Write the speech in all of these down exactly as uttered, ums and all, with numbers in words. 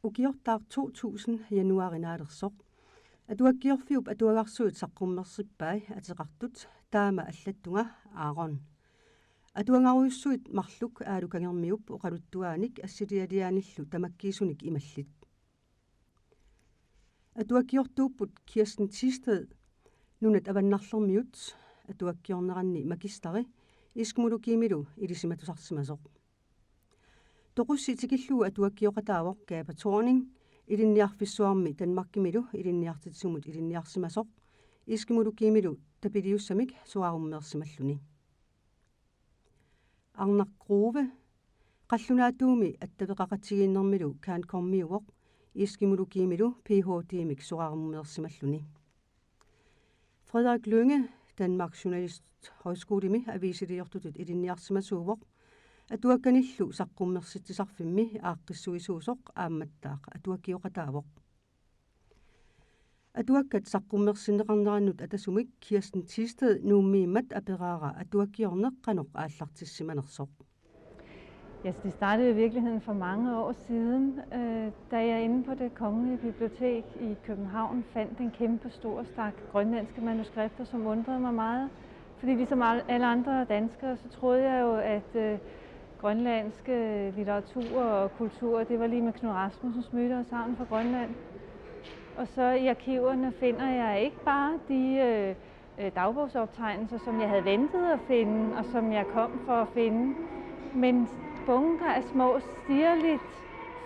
Ukiortaaq to tusind januaari naalersoq. Atuakkiorfiup atuagarsuit saqqummersippai ateqartut taama allattunga Aaron. Atuagarujussuit marluk Aalu Kangermiup oqaluttuaanik assilialiaanillu tamakkiisunik imallit. Atuakkiortuupput Kirsten Thisted, Nunat Avannarlermiut, atuakkiorneranni magisteri, eskimologiimilu ilisimatusarsimasoq. Toqussi tikillugu atuakkioqataavoq Gabe Thorning, ilinniarfissuarmi Danmarkimilu ilinniartitsisumut ilinniarsimasoq, eskimologiimilu tapiliussamik soraarummeersimalluni. Arnaq Grove, qallunaatuumi attaveqaqatigiinnermilu cand.com-iuvoq, eskimologiimilu Ph.D.-mik soraarummeersimalluni. Frederik Lynge, Danmarks Journalisthøjskolemi aviisiliortutut ilinniarsimasuuvoq, atuakkanillu saqqummersitsisarfimmi aaqqissuisuusoq aammattaaq atuakkioqataavoq. Atuakkat saqqummersinneqarnerannut atasumik Kirsten Thisted Nuummiimmat aperaara atuakkiorneq qanoq aallartissimanersoq. Ja, så det startede i virkeligheden for mange år siden, øh, da jeg inde på Det Kongelige Bibliotek i København fandt en kæmpe stor stak grønlandske manuskripter, som undrede mig meget. Fordi ligesom al- alle andre danskere, så troede jeg jo, at øh, grønlandske litteratur og kultur, det var lige med Knud Rasmussens myter og sagn fra Grønland. Og så i arkiverne finder jeg ikke bare de øh, øh, dagbogsoptegnelser, som jeg havde ventet at finde, og som jeg kom for at finde, men bunker af små, sirligt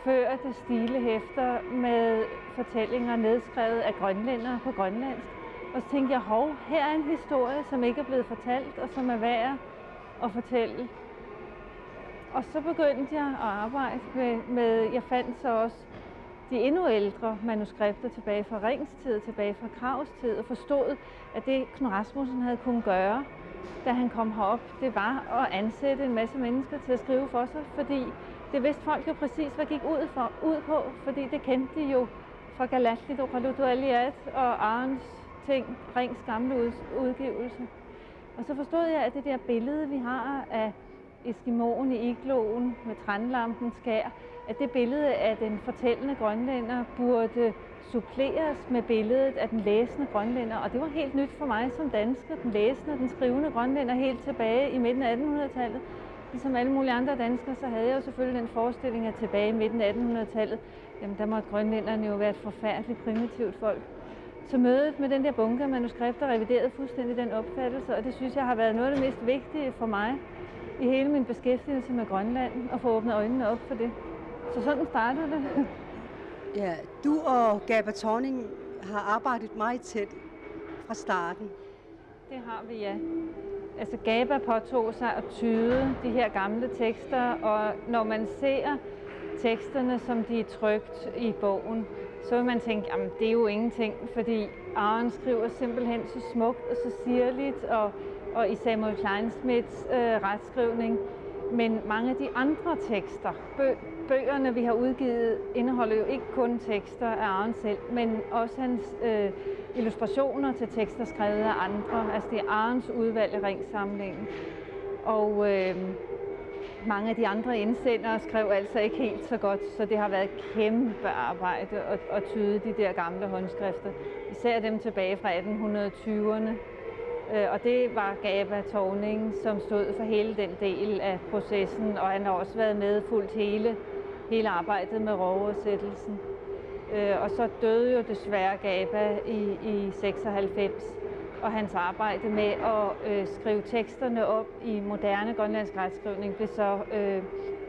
førte stile hæfter med fortællinger nedskrevet af grønlændere på grønlandsk. Og så tænkte jeg, hov, her er en historie, som ikke er blevet fortalt, og som er værd at fortælle. Og så begyndte jeg at arbejde med, med jeg fandt så også de endnu ældre manuskripter tilbage fra Rings tid, tilbage fra Krags tid, og forstod, at det Knud Rasmussen havde kunnet gøre, da han kom herop, det var at ansætte en masse mennesker til at skrive for sig, fordi det vidste folk jo præcis, hvad gik ud, for, ud på, fordi det kendte de jo fra Kalaallit Oqaluttualliat og Arons ting, Rings gamle ud, udgivelse. Og så forstod jeg, at det der billede, vi har af Eskimoen i igloen med tranlampen skær, at det billede af den fortællende grønlænder burde suppleres med billedet af den læsende grønlænder. Og det var helt nyt for mig som dansker, den læsende og den skrivende grønlænder helt tilbage i midten af attenhundredetallet. Ligesom alle mulige andre danskere, så havde jeg jo selvfølgelig den forestilling, at tilbage i midten af attenhundredetallet, jamen der måtte grønlænderne jo være et forfærdeligt primitivt folk. Så mødet med den der bunke af manuskripter reviderede fuldstændig den opfattelse, og det synes jeg har været noget af det mest vigtige for mig i hele min beskæftigelse med Grønland, at få åbnet øjnene op for det. Så sådan startede det. Ja, du og Gabe Thorning har arbejdet meget tæt fra starten. Det har vi, ja. Altså, Gabe påtog sig at tyde de her gamle tekster, og når man ser teksterne, som de er trykt i bogen, så vil man tænke, jamen det er jo ingenting, fordi Aron skriver simpelthen så smukt og så sirligt, og, og i Samuel Kleinschmidts øh, retskrivning. Men mange af de andre tekster, bø, bøgerne vi har udgivet, indeholder jo ikke kun tekster af Aron selv, men også hans øh, illustrationer til tekster skrevet af andre. Altså det er Arons udvalg af Rings-samlingen. Og øh, mange af de andre indsendere skrev altså ikke helt så godt, så det har været et kæmpe arbejde at, at tyde de der gamle håndskrifter. Især dem tilbage fra attenhundrede tyverne. Øh, og det var Gabe Thorning, som stod for hele den del af processen, og han har også været med fuldt hele, hele arbejdet med Rovosetelsen. Øh, og så døde jo desværre Gabe i, i seksoghalvfems, og hans arbejde med at øh, skrive teksterne op i moderne grønlandsk retskrivning blev så øh,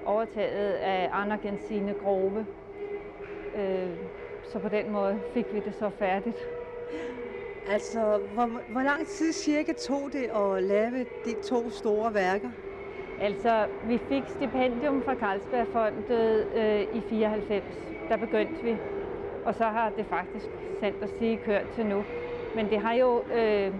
overtaget af Anerkendelsine Grove. Øh, så på den måde fik vi det så færdigt. Altså, hvor, hvor lang tid cirka tog det at lave de to store værker? Altså, vi fik stipendium fra Carlsbergfondet øh, i fireoghalvfems. Der begyndte vi. Og så har det faktisk, sandt at sige, kørt til nu. Men det har jo øh,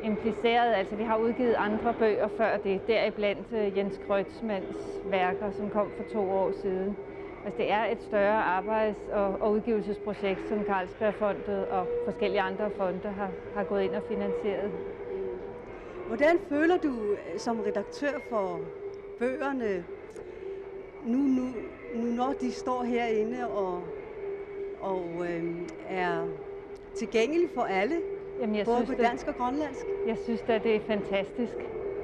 impliceret, altså vi har udgivet andre bøger før det, deriblandt øh, Jens Kreutzmanns værker, som kom for to år siden. Altså det er et større arbejds- og, og udgivelsesprojekt, som Carlsbergfondet og forskellige andre fonde har, har gået ind og finansieret. Hvordan føler du øh, som redaktør for bøgerne, nu, nu, nu når de står herinde og Og øh, er tilgængelig for alle, Jamen, jeg både synes, på det, dansk og grønlandsk. Jeg synes da, det er fantastisk.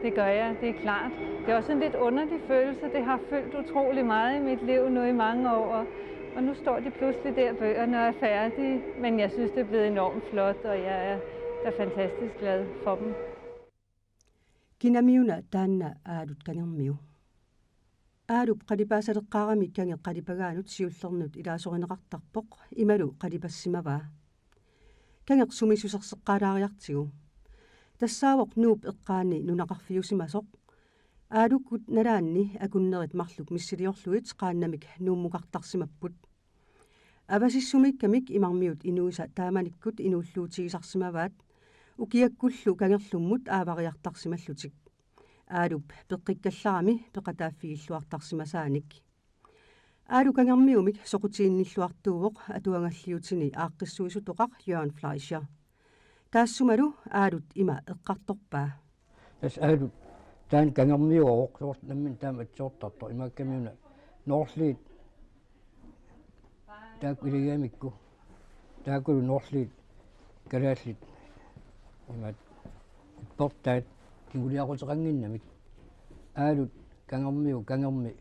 Det gør jeg, det er klart. Det er også en lidt underlig følelse. Det har fyldt utrolig meget i mit liv nu i mange år, og, og nu står de pludselig der, bøgerne, og er færdige. Men jeg synes, det er blevet enormt flot, og jeg er da fantastisk glad for dem. Kinamiuna taanna Aalut Kangermiu. Aalup qalipaasaleqqaarami kangeq qalipagaanut siullernut ilaasorineqartarpoq imalu qalipassimavaa. Kangeq sumiissuserseqqaalaariartigu. Tassaavoq Nuup eqqaani nunaqarfiusimasoq. Aalukkut nalaanni akunnerit marluk missiliorlugit qaannamik nuummukartarsimapput. Avasissumiikkamik imarmiut inuisa taamanikkut inuulluutigisarsimavaat, ukiakkullu kangerlummut aavariartarsimallutik. Aalup peqqikkallarami peqataaffigilluartarsimasaanik. Aalu Kangermiumik soqutiginnilluartuuvoq atuagalliutini aaqqissuisutoqaq Jørgen Fleischer. Taassumalu Aalut ima eqqartorpaa. Tassa Aalut taanna Kangermiuuvoq, soorlu nammineq taama atsiortartoq, imaakkamiuna Noorliit taakku ilagigamikku, taakkulu Noorliit kalaallit imaat uppertaat kinguliaquteqannginnamik. Aalut Kangermiu, Kangermi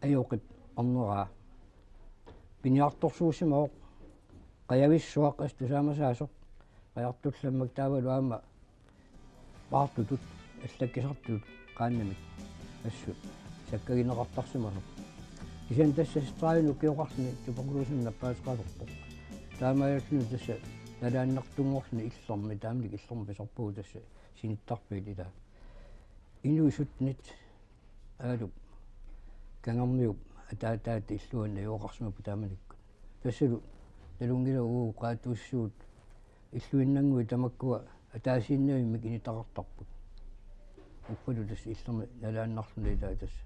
ajoqip arneraa. Piniartorsuusimavoq, qajavissuaq assut tusaamasaasoq, qajartullammak taavalu aamma paartutut allakkasartutut qaannamik assut sakkagineqartarsimasoq. Kisianni tassa seksogtredive ukioqarluni tuberkulosimik nappaateqalerpoq. Taamaalilluni tassa nalaannartunngorluni illermi, taamanikkut illermi pisarpugut tassa sinittarfiit ilaa. Inuit syttenit Aalup Kangermiup ataataata illuanni najugaqarsimapput taamanikkut. Tassalu nalunngilara uagut qaatuussuut illuinnannguit tamakkua ataasiinnavimmik initaqartarput. Uffalu tassa illermi nalaannarluni ilaa tassa.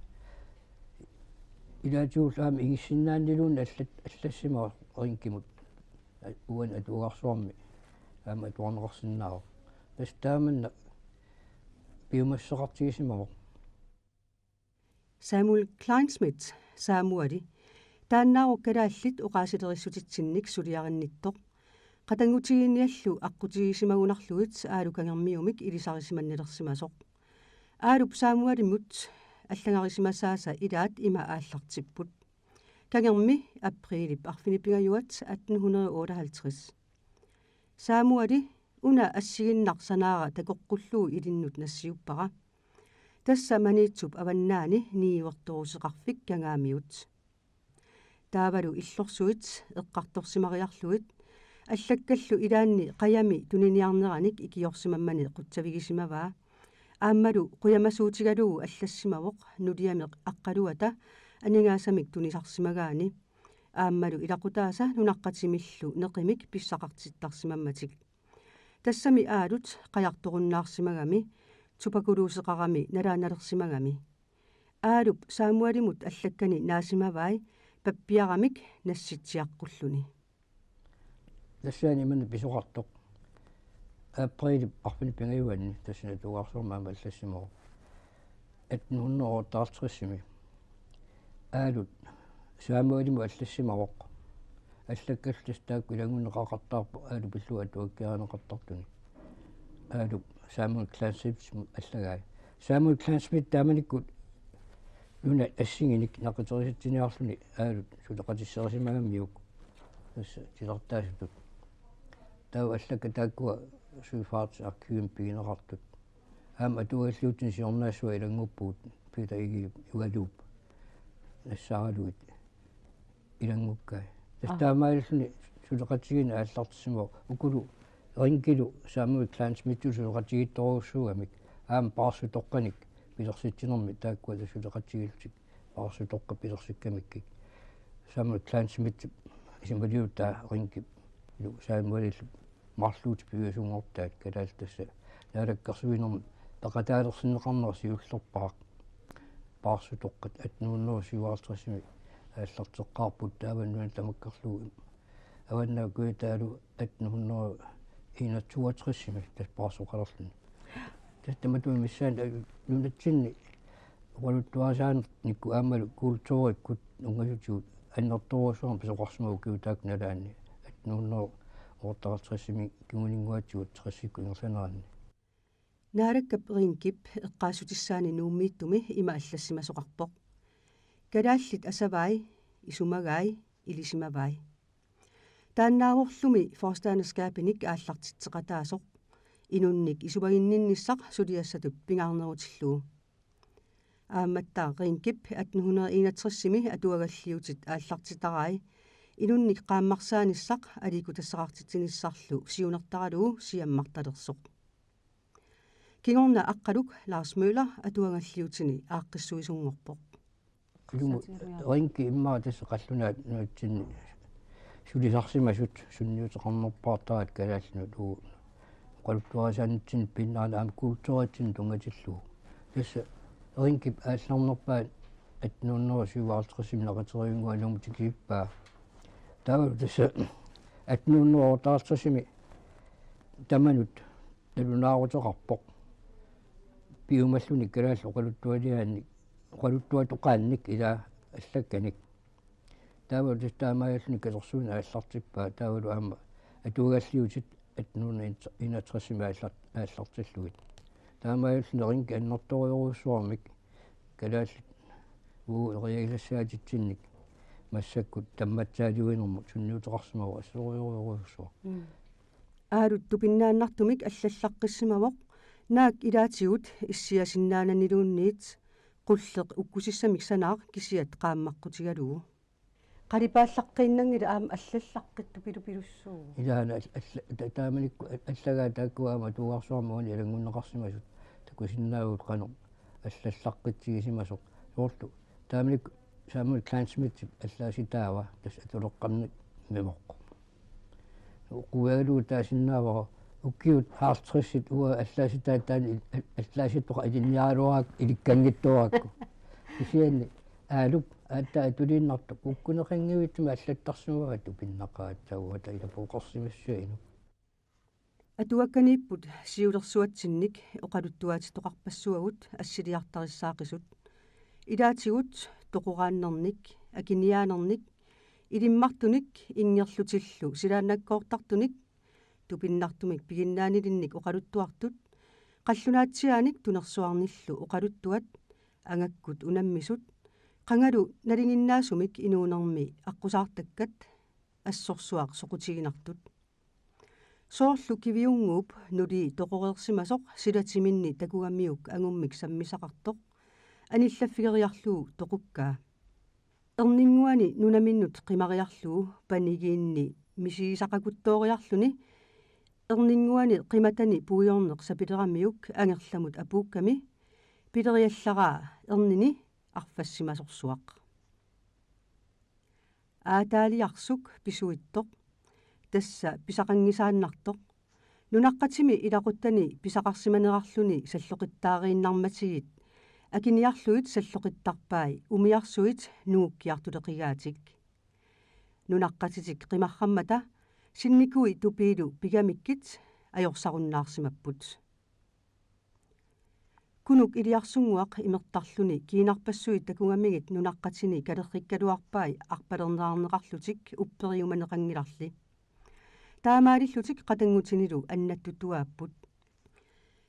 Ilaatigullu aamma ingissinnaanniluunniit allat-, allassimavoq Ringimut. Uani atuagarsuarmi aamma atuarneqarsinnaavoq. Tassa taamanna piumassuseqartigisimavoq. Samuel Kleinschmidt, Samueli, taannaavoq kalaallit oqaaselerissutitsinnik suliarinnittoq. Qatanngutigiinniallu aqqutigisimagunarlugit Aalu Kangermiumik ilisarisimannalersimasoq. Aalup Samuelimut allagarisimasaasa ilaat ima aallartipput. Kangermi apriilip arfineq-pingajuat atten hundrede og otteoghalvtreds. Samueli una assigiinnaq sanaara takoqqullugu ilinnut nassiuppara. Tassa Maniitsup avannaani niuertoruseqarfik Kangaamiut. Taavalu illorsuit eqqartorsimariarlugit allakkallu ilaanni qajami tuniniarneranik ikiorsimammani qutsavigisimavaa. Aammalu qujamasuutigalugu allassimavoq nuliameq Aqqaluata aningaasamik tunisarsimagaani. Aammalu ilaqutaasa nunaqqatimillu neqimik pissaqartittarsimammatik. Tassami Aalut qajartorunnaarsimagami, tuberkuloseqarami nalaannalersimagami. Aalup Samuelimut allakkani naasimavai pappiaramik nassitsiaqqulluni. Tassaani imanna pisoqartoq. Apriilip arfineq-pingajuanni tassani atuagarsuarmi aamma allassimavoq. Atten hundrede og otteoghalvtredsimi Aalut Samuelimut allassimavoq. Allakkallu tassa taakku ilanngunneqaqartarput Aalup illuat atuakkiarineqartartunik. Aalup Samuel Kleinschmidtimut allagai. Samuel Kleinschmidt taamanikkut nunat assigiinnik naqiterisitsiniarluni Aalut suleqatissaarisimagamiuk tassa titartaasutut. Taava allakkat taakkua Søfartsarkivimi pigineqartut. Aamma atuagalliutini siornaassua ilannguppugut, Peter Egedep Jualuup nassaaralugit ilanngukkai. Tassa taamaalilluni suleqatigiinneq aallartissimavoq, ukulu Ringilu Samuel Kleinschmidtip suleqatigiittorujussuugamik aamma paarsutoqqanik pilersitsinermi taakkua tassa suleqatigiillutik paarsutoqqat pilersikkamikkik. Samuel Kleinschmidtip isumaliuttaa Ringip ilu Samuelillu marluutit piviusunngortaat kalaallit tassa naalakkersuinermi peqataalersinneqarnera siullerpaaq. Paarsutoqqat atten hundrede og syvoghalvtredsimi aallarteqqaarput taava nunat tamakkerlugu Avannaata Kujataalu atten hundrede og enoghalvtredsimi tassa paarsoqalerluni. Tassa tamatuma missaani nunatsinni oqaluttuarisaanernikkut aammalu kulturikkut unngasutigut annertoorujussuarmik pisoqarsimavoq ukiup taakku nalaanni attenhundrede otteoghalvtredsimi kinguninnguatigut tredivikkut ingerlaneranni. Naalakkap Ringip eqqaassutissaani Nuummiittumi ima allassimasoqarpoq: Kalaallit asavai, isumagai, ilisimavai. Taannaavorlumi forstaderskabinik aallartitseqataasoq, inunnik isumaginninnissaq suliassatut pingaarnerutillugu. Aammattaaq Ringip attenhundrede enogtresimi atuagalliutit aallartitarai, inunnik qaammarsaanissaq aliikkutassaqartitsinissarlu siunertaralugu siammartalersoq. Kingorna Aqqaluk Lars Møller atuagalliutini aaqqissuisunngorpoq. Ilumut Ringip immaqa tassa qallunaat nunatsinni sulisarsimasut sunniuteqarnerpaartaraat kalaallinut uagut oqaluttuarisaanitsinnut pinneranik aamma kulturitsinnut tunngatillugu. Tassa Ringip aallarnerpaat attenhundrede syvoghalvtredsimi naqitterivinnguanut ilummut tikisippaa. Taava tassa attenhundrede otteoghalvtredsimi tamanut nalunaaruteqarpoq. Piumalluni kalaallit oqaluttualiaannik, oqaluttuatoqaannik ilaa allakkanik. Taava tassa taamaalilluni katersuineq aallartippaa, taavalu aamma atuagalliutit attenhundrede enogtresimi aallar-, aallartillugit. Taamaalilluni Ringip annertoorujussuarmik kalaallit uagut eriagisassaatsitsinnik massakkut tammatsaaliuinermut sunniuteqarsimavoq assorujorujussuaq. Mm. Aalut tupinnaannartumik allallaqqissimavoq, naak ilaatigut issiasinnaananiluunniit qulleq ukkusissamik sanaaq kisiat qaammaqqutigalugu. Qalipaallaqqinngilaq aamma allallaqqittupilupilussuuvoq. Ilaana all-, alla-, ta-, taamanikkut all-, allagaa taakku aamma atugarsuarmi uani ilanngunneqarsimasut takusinnaavugut qanoq allallaqqitsigisimasoq. Soorlu taamanikkut Samuel Kleinschmidtip allaasitaava tassa atuleqqannik mimoq. Uku uagut taasinnaavara ukiut halvtredsit uanga allaasitaataani il-, al-, allaasittoqaq ilinniaraluaraakku ilikkanngitsuarakku. Kisianni Aalup aatsaat atuliinnartoq kukkuneqanngivitsumik allattarsimavaa tupinnaqaat, taava taava ilapooqarsimassuaq inuk. Atuakkaniipput siulersuatsinnik oqaluttuaatitoqarpassuagut assiliartarissaaqisut. Ilaatigut toqoraannernik, akiniaanernik, ilimmartunik inngerlutillu silaannakkoortartunik, tupinnartumik piginnaanilinnik oqaluttuartut, qallunaatsiaanik tunersuarnillu oqaluttuat, angakkut unammisut, qangalu nalinginnaasumik inuunermi aqqusaartakkat, assorsuaq soqutiginartut. Soorlu Kiviunnguup nulii toqoreersimasoq silatiminni takugamiuk angummik sammisaqartoq, anillaffigeriarlugu toqukkaa. Erninnguani nunaminnut qimariarlugu panigiinni misigisaqakutsooriarluni, erninnguani qimatani puiorneq sapileramiuk angerlamut apuukkami, pileriallaraa ernini arfassimasorsuaq. Aataaliarsuk pisuittoq, tassa pisaqanngisaannartoq, nunaqqatimi ilaquttani pisaqarsimanerarluni salloqittaariinnarmatigit, akiniarlugit salloqittarpai umiarsuit nungukkiartuleqigaatik. Nunaqqatitik qimarrammata sinnikui tupiilu pigamikkit ajorsarunnaarsimapput. Kunuk iliarsunnguaq imertarluni kiinarpassuit takugamigit nunaqqatini kalerrikkaluarpai arpalerneqarneqarlutik upperiumaneqanngilarli. Taamaalillutik qatanngutinilu annattutuaapput.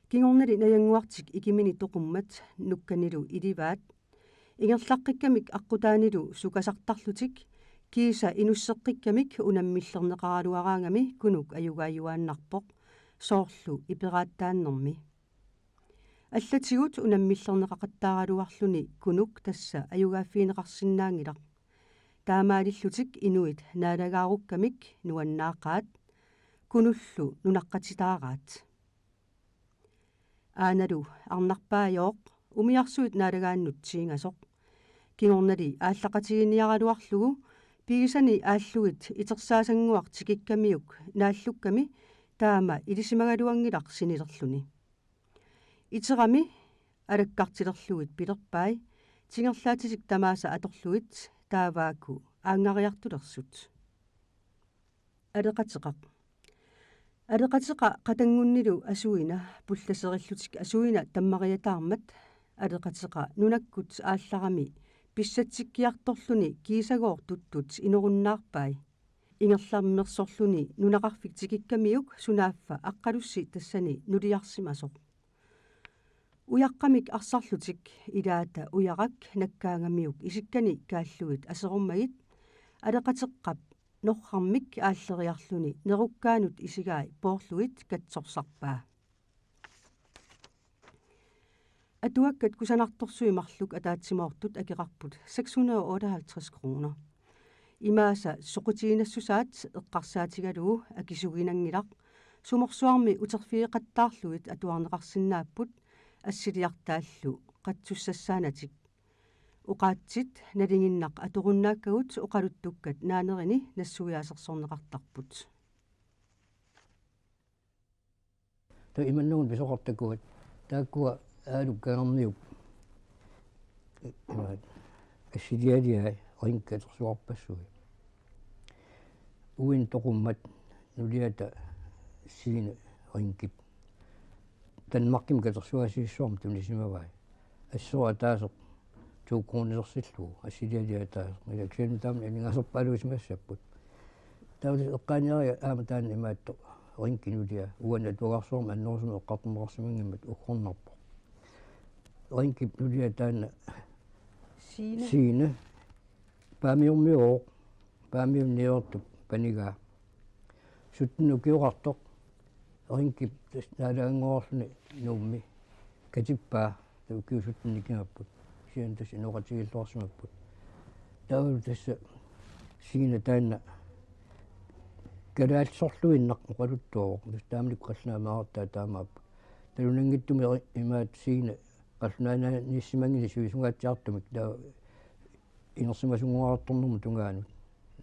Kingornali najannguartik ikimini toqummat nukkanilu ilivaat. Ingerlaqqikkamik aqqutaanilu sukasartarlutik kiisa inusseqqikkamik unammillerneqaraluaraangami kunuk ajugaajuaannarpoq, soorlu iperaataannermi. Allatigut unammillerneqaqattaaraluarluni kunuk tassa ajugaaffigineqarsinnaanngilaq. Taamaalillutik inuit naalagaarukkamik nuannaaqaat, kunullu nunaqqatitaaraat. Aanalu arnarpaajooq umiarsuit naalagaannut tiingasoq. Kingornali aallaqatiginiaraluarlugu pigisani aallugit itersaasannguaq tikikkamiuk naallukkami taama ilisimagaluanngilaq sinilerluni. Iterami alakkartilerlugit pilerpai tingerlaatitik tamaasa atorlugit taavaakku aanngariartulersut. Aleqateqaq. Aleqateqa qatanngunnilu asuina pullaserillutik asuina tammariataarmat Aleqateqa nunakkut aallarami pissatsikkiartorluni kiisagooq tuttut inorunnaarpai. Ingerlammersorluni nunaqarfik tikikkamiuk sunaaffa aqqalussi tassani nuliarsimasoq. Ujaqqamik arsarlutik ilaata ujarak nakkaangamiuk isikkani kaallugit aserummagit Aleqateqqap norrarmik aalleriarluni nerukkaanut isigai poorlugit katsorsarpaa. Atuakkat kusanartorsui marluk ataatsimoortut akeqarput seks hundrede og otteoghalvtreds kroner. Imaasa soqutiginassusaat eqqarsaatigalugu akisuginanngilaq, sumorsuarmi uterfigeqattaarlugit atuarneqarsinnaapput assiliartaallu qatsussassaanatik. Oqaatsit nalinginnaq atorunnaakkagut oqaluttukkat naanerini nassuiaasersorneqartarput. Taava imannagun pisoqartakuat taakkua Aaluk Kangermiup, imaat, assilialiai Ringit katersuarpassuit. Uin toqummat nuliata Signe Ringip Danmarkimi katersugaasivissuarmik tunisimavai. Assut ataaseq to kronesersillugu, assilialiai ataaseq. Ilaa kisianni taama aningaasarpaaluisimassapput. Taava eqqaaniariga aamma taanna imaattoq Ringip nulia uani atuagarsuarmi annerusumik eqqartorneqarsimanngimmat uggornarpoq. Ringip nulia taanna Signe. Signe. Paamiormiuuvoq, Paamiunniortup panigaa. Sytten ukioqartoq, Ringip tassa naalagaanngorulluni Nuummi katippaa, taava ukiut sytten nikingapput. Kisianni tassa inoqatigiilluarsimapput. Taavalu tassa Signe taanna kalaallisorluinnaq oqaluttuuvoq, tassa taamanikkut qallunaat meerartaat taamaappoq. Talunanngitsumik imaat Signe qallunaaniissimanngilaq sivisungaatsiartumik taava inersimasunngoraartornermut tungaanut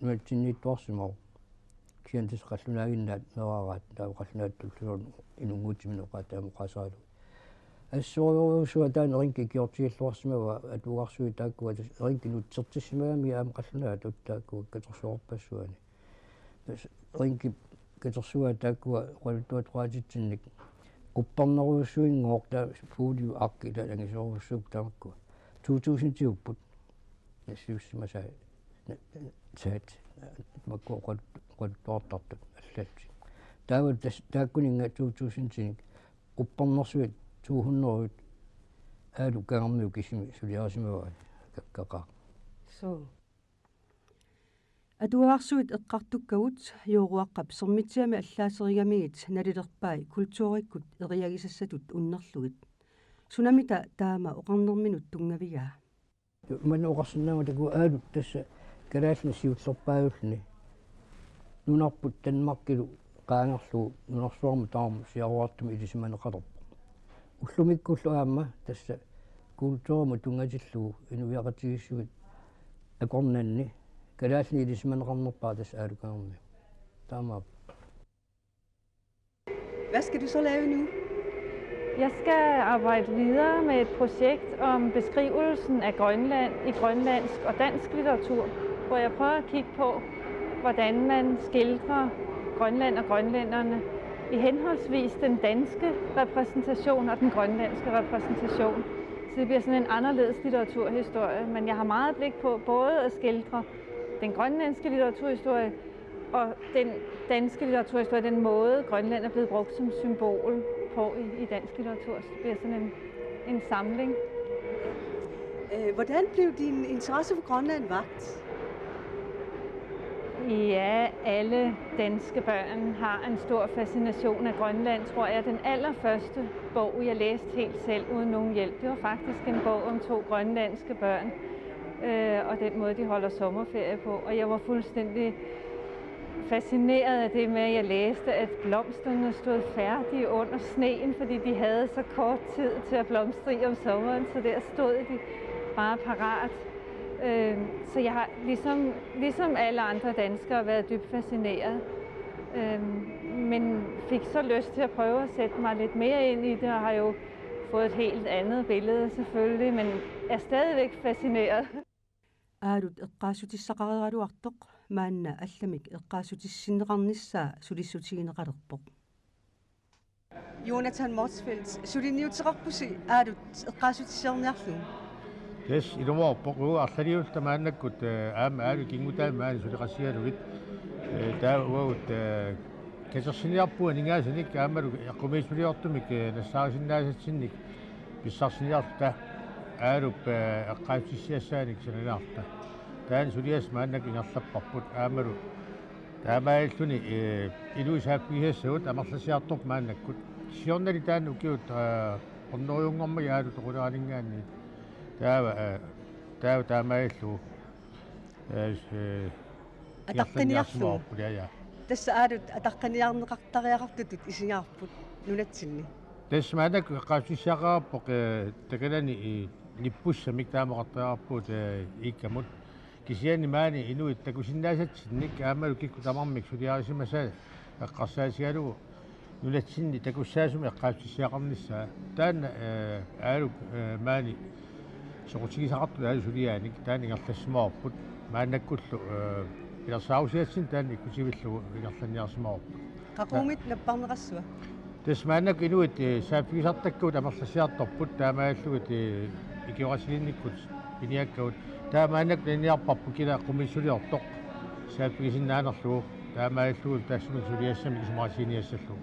nunatsinniittuarsimavoq. Kisianni tassa qallunaaginnaat meeraaraat taava qallunaatut tulluunut inunnguutsimik oqaat taama oqaaseralugu. Assorujussuaq taanna Ringip ikiortigilluarsimavaa atuagarsuit taakkua tassa Ringip nutsertissimagamigit aamma qallunaatut taakkua katersuarpassuani. Tassa Ringip katersugaat taakkua oqaluttuatoqaatitsinnik quppernerujussuinngooq taava Fugleliv Ark taava angisoorujussuupput tamakkua. To tusindiupput. Nassiussimasai na-, na-, saat, na-, makku oqalut-, oqaluttuartartut allallu. Taava tas-, taakkuninnga to tusindinik quppernersuit to hundrede Aaluk Kangermiuk kisimi suliarisimavai kakkaqaaq. Suu. Atuagarsuit eqqartukkagut Jooruaqqap Sermitsiami allaaserigamigit nalilerpai kulturikkut eriagisassatut unnerlugit. Sunamita taama oqarnerminut tunngavigaa? Maanna oqarsinnaammat takuuk Aalut tassa kalaallinik siullerpaajulluni nunarput Danmarkilu qaangerlugu nunarsuarmi tamarmi siaruartumik ilisimaneqalerpoq. Ullumikkullu aamma tassa kulturimut tunngatillugu inuiaqatigiissuit akornanni kalaallinik ilisimaneqarnerpaaq tassa Aaluk Kangermiuk. Taamaappoq. Hvad skal du så lave nu? Jeg skal arbejde videre med et projekt om beskrivelsen af Grønland i grønlandsk og dansk litteratur, hvor jeg prøver at kigge på, hvordan man skildrer Grønland og grønlænderne i henholdsvis den danske repræsentation og den grønlandske repræsentation. Så det bliver sådan en anderledes litteraturhistorie, men jeg har meget blik på både at skildre den grønlandske litteraturhistorie og den danske litteraturhistorie, den måde Grønland er blevet brugt som symbol på i, i dansk litteratur. Så det bliver sådan en, en samling. Øh, hvordan blev din interesse for Grønland vakt? Ja, alle danske børn har en stor fascination af Grønland, tror jeg. Den allerførste bog, jeg læste helt selv uden nogen hjælp, det var faktisk en bog om to grønlandske børn, øh, og den måde, de holder sommerferie på. Og jeg var fuldstændig fascineret af det med, at jeg læste, at blomsterne stod færdige under sneen, fordi de havde så kort tid til at blomstre i om sommeren, så der stod de bare parat. Øh, så jeg har ligesom, ligesom alle andre danskere været dybt fascineret, øh, men fik så lyst til at prøve at sætte mig lidt mere ind i det, og har jo fået et helt andet billede selvfølgelig, men er stadigvæk fascineret. Aalut eqqaassutissaqareeraluartoq maanna allamik eqqaassutissinneqarnissaa sulissutigineqalerpoq. Jonathan Motzfeldt, suliniuteqarpusi Aalut eqqaassutissarniarlugu? Tassa ilumoorpoq uagut arlaliulluta maannakkut, eh, aamma Aalup ikinngutaa maani suleqatigalugit, eh, taava uagut, eh, katersiniarpugut aningaasanik aammalu eqqumiitsuliortumik, eh, nassaarisinnaasatsinnit pissarsiniarluta Aalup, eh, eqqaassutissiassaanik sananiarluta. Taanna suliassaq maannakkut ingerlapparput aammalu taamaalilluni, eh, inuit saaffigisassavut amerlasiartorput maannakkut. Siornali taanna ukiut, eh, hundredenngormat Aalu toquleraninngaanniit. Taava, eh, taava taamaalillugu, eh, eh, Ataqqiniarlugu. ingerlanniarsimavoq, ja, ja. Tassa Aalut ataqqiniarneqartariaqartutut isigaarput nunatsinni. Tassa maannakkut eqqaassutissiaqarpoq, eh, takanani, eh, nippussamik taama oqartariaqarpugut, eh, iikkamut. Kisianni maani inuit takusinnaasatsinnik aammalu kikkut tamarmik suliarisimasaat eqqarsaatigalugu nunatsinni takussaasumik eqqaassutissiaqarnissaa. Taanna, eh, Aalup, eh, maani soqutigisaqartut Aalup suliaanik taanna ingerlassimavarput. Maannakkullu, eh, pilersaarusiatsinni taanna ikkutivillugu ingerlanniarsimavarput. Qaqugumiittut napparneqassava? Tassa maannakkut inuit, eh, saaffigisartakkagut amerlasiartorput taamaalillugit, eh, ikioqatigiinnikkut piniakkagut. Taava maannakkut ilinniarparput kina eqqumiitsuliortoq saaffigisinnaanerlugu taamaalillugit tassunga suliassamik isumaqatiginiassallugu.